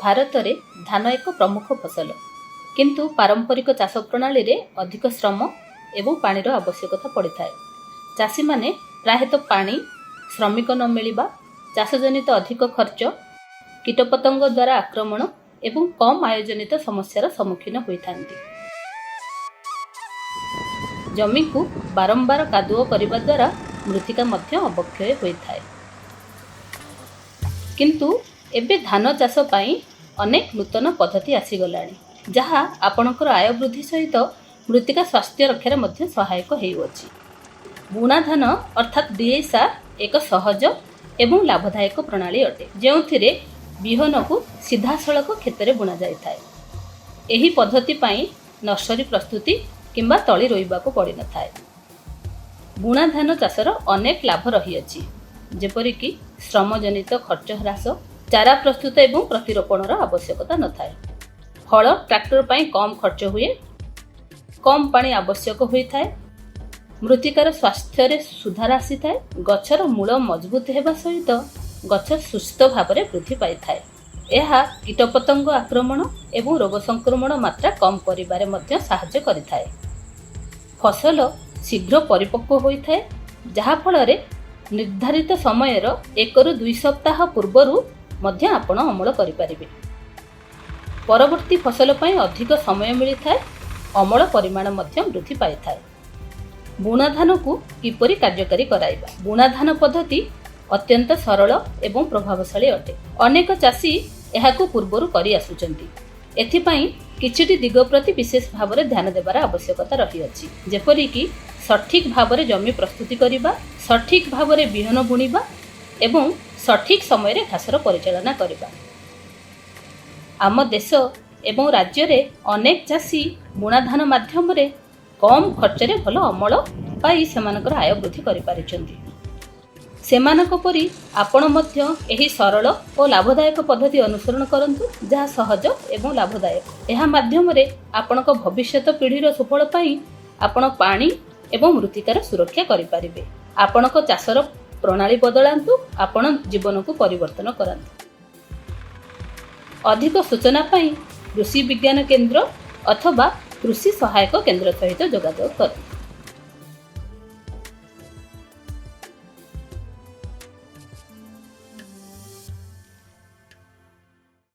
ଭାରତରେ ଧାନ ଏକ ପ୍ରମୁଖ ଫସଲ। କିନ୍ତୁ ପାରମ୍ପରିକ ଚାଷ ପ୍ରଣାଳୀରେ ଅଧିକ ଶ୍ରମ ଏବଂ ପାଣିର ଆବଶ୍ୟକତା ପଡ଼ିଥାଏ। ଚାଷୀମାନେ ପ୍ରାୟତଃ ପାଣି, ଶ୍ରମିକ ନ ମିଳିବା, ଚାଷଜନିତ ଅଧିକ ଖର୍ଚ୍ଚ, କୀଟପତଙ୍ଗ ଦ୍ୱାରା ଆକ୍ରମଣ ଏବଂ କମ୍ ଆୟଜନିତ ସମସ୍ୟାର ସମ୍ମୁଖୀନ ହୋଇଥାନ୍ତି। ଜମିକୁ ବାରମ୍ବାର କାଦୁଅ କରିବା ଦ୍ୱାରା ମୃତ୍ତିକା ମଧ୍ୟ ଅବକ୍ଷୟ ହୋଇଥାଏ। କିନ୍ତୁ ଏବେ ଧାନ ଚାଷ ପାଇଁ ଅନେକ ନୂତନ ପଦ୍ଧତି ଆସିଗଲାଣି, ଯାହା ଆପଣଙ୍କର ଆୟ ବୃଦ୍ଧି ସହିତ ମୃତ୍ତିକା ସ୍ୱାସ୍ଥ୍ୟ ରକ୍ଷାରେ ମଧ୍ୟ ସହାୟକ ହେଉଅଛି। ବୁଣା ଧାନ ଅର୍ଥାତ୍ ଡିଏସ୍ଆର୍ ଏକ ସହଜ ଏବଂ ଲାଭଦାୟକ ପ୍ରଣାଳୀ ଅଟେ, ଯେଉଁଥିରେ ବିହନକୁ ସିଧାସଳଖ କ୍ଷେତରେ ବୁଣାଯାଇଥାଏ। ଏହି ପଦ୍ଧତି ପାଇଁ ନର୍ସରୀ ପ୍ରସ୍ତୁତି କିମ୍ବା ତଳି ରୋଇବାକୁ ପଡ଼ିନଥାଏ। ବୁଣା ଧାନ ଚାଷର ଅନେକ ଲାଭ ରହିଅଛି, ଯେପରିକି ଶ୍ରମଜନିତ ଖର୍ଚ୍ଚ ହ୍ରାସ, ଚାରା ପ୍ରସ୍ତୁତ ଏବଂ ପ୍ରତିରୋପଣର ଆବଶ୍ୟକତା ନଥାଏ, ହଳ ଟ୍ରାକ୍ଟର ପାଇଁ କମ୍ ଖର୍ଚ୍ଚ ହୁଏ, କମ୍ ପାଣି ଆବଶ୍ୟକ ହୋଇଥାଏ, ମୃତ୍ତିକାର ସ୍ୱାସ୍ଥ୍ୟରେ ସୁଧାର ଆସିଥାଏ, ଗଛର ମୂଳ ମଜବୁତ ହେବା ସହିତ ଗଛ ସୁସ୍ଥ ଭାବରେ ବୃଦ୍ଧି ପାଇଥାଏ। ଏହା କୀଟପତଙ୍ଗ ଆକ୍ରମଣ ଏବଂ ରୋଗ ସଂକ୍ରମଣ ମାତ୍ରା କମ୍ କରିବାରେ ମଧ୍ୟ ସାହାଯ୍ୟ କରିଥାଏ। ଫସଲ ଶୀଘ୍ର ପରିପକ୍ୱ ହୋଇଥାଏ, ଯାହାଫଳରେ ନିର୍ଦ୍ଧାରିତ ସମୟର 1ରୁ 2 ସପ୍ତାହ ପୂର୍ବରୁ ମଧ୍ୟ ଆପଣ ଅମଳ କରିପାରିବେ। ପରବର୍ତ୍ତୀ ଫସଲ ପାଇଁ ଅଧିକ ସମୟ ମିଳିଥାଏ। ଅମଳ ପରିମାଣ ମଧ୍ୟ ବୃଦ୍ଧି ପାଇଥାଏ। ବୁଣା ଧାନକୁ କିପରି କାର୍ଯ୍ୟକାରୀ କରାଇବା? ବୁଣା ଧାନ ପଦ୍ଧତି ଅତ୍ୟନ୍ତ ସରଳ ଏବଂ ପ୍ରଭାବଶାଳୀ ଅଟେ। ଅନେକ ଚାଷୀ ଏହାକୁ ପୂର୍ବରୁ କରି ଆସୁଛନ୍ତି। ଏଥିପାଇଁ କିଛିଟି ଦିଗ ପ୍ରତି ବିଶେଷ ଭାବରେ ଧ୍ୟାନ ଦେବାର ଆବଶ୍ୟକତା ରହିଅଛି, ଯେପରିକି ସଠିକ୍ ଭାବରେ ଜମି ପ୍ରସ୍ତୁତି କରିବା, ସଠିକ୍ ଭାବରେ ବିହନ ବୁଣିବା ଏବଂ ସଠିକ୍ ସମୟରେ ଘାସର ପରିଚାଳନା କରିବା। ଆମ ଦେଶ ଏବଂ ରାଜ୍ୟରେ ଅନେକ ଚାଷୀ ବୁଣା ଧାନ ମାଧ୍ୟମରେ କମ୍ ଖର୍ଚ୍ଚରେ ଭଲ ଅମଳ ପାଇ ସେମାନଙ୍କର ଆୟ ବୃଦ୍ଧି କରିପାରିଛନ୍ତି। ସେମାନଙ୍କ ପରି ଆପଣ ମଧ୍ୟ ଏହି ସରଳ ଓ ଲାଭଦାୟକ ପଦ୍ଧତି ଅନୁସରଣ କରନ୍ତୁ, ଯାହା ସହଜ ଏବଂ ଲାଭଦାୟକ। ଏହା ମାଧ୍ୟମରେ ଆପଣଙ୍କ ଭବିଷ୍ୟତ ପିଢ଼ିର ସୁଫଳ ପାଇଁ ଆପଣ ପାଣି ଏବଂ ମୃତ୍ତିକାର ସୁରକ୍ଷା କରିପାରିବେ। ଆପଣଙ୍କ ଚାଷର ପ୍ରଣାଳୀ ବଦଳାନ୍ତୁ, ଆପଣ ଜୀବନକୁ ପରିବର୍ତ୍ତନ କରନ୍ତୁ। ଅଧିକ ସୂଚନା ପାଇଁ କୃଷି ବିଜ୍ଞାନ କେନ୍ଦ୍ର ଅଥବା କୃଷି ସହାୟକ କେନ୍ଦ୍ର ସହିତ ଯୋଗାଯୋଗ କରନ୍ତୁ।